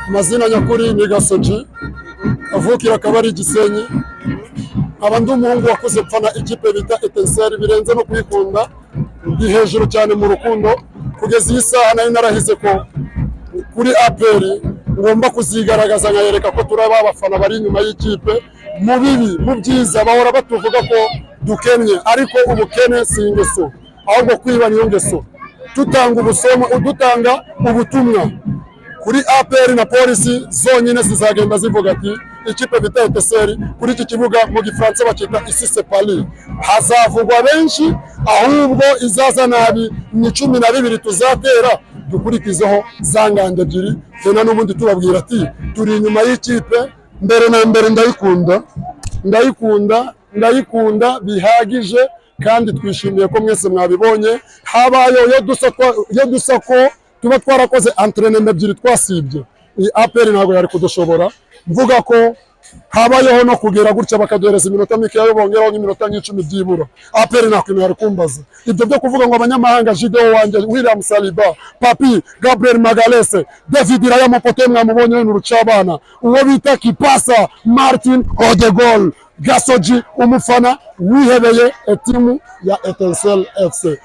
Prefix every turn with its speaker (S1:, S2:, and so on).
S1: Amazina nyakuri ni Gasoji, kavukira akaba ari Gisenyi. Nkaba ndi umuhungu wakuze mfana ikipe bita Etincelles, birenze no kuyikunda, ndi hejuru cyane mu rukundo. Kugeza iyi saha nari narahize ko kuri APR ngomba kuzigaragaza, nkayereka ko turi abafana bari inyuma y'ikipe mu bibi, mu byiza. Bahora batuvuga ko dukennye, ariko ubukene si ingeso, ahubwo kwiba niyo ngeso. Tutanga ubusomo, dutanga ubutumwa kuri APR na Polisi zonyine, zizagenda zivuga ati ikipe bita Etincelles kuri iki kibuga, mu Gifaransa bakita "Ici c'est Paris", hazavugwa benshi. Ahubwo izaza nabi ni 12 tuzatera, dukurikizeho za ngando ebyiri tena. N'ubundi tubabwira ati turi inyuma y'ikipe. Mbere na mbere ndayikunda, ndayikunda, ndayikunda bihagije, kandi twishimiye ko mwese mwabibonye. Habayeho iyo dusa ko tuba twarakoze entraînement ebyiri twasibye, iyi APR ntabwo yari kudushobora. Mvuga ko habayeho no kugera gutya bakaduhereza iminota mikeya, bongeraho nk'iminota nk'icumi byibura, APR nta kintu yari kumbaza. Ibyo byo kuvuga ngo abanyamahanga, Jidewo wanjye, William Saliba, Papi, Gabriel Magalhaes, David Raya Mopote mwamubonye ni urucabana, uwo bita Kipasa, Martin Odegaard. Gasoji, umufana wihebeye etimu ya Etincelles FC.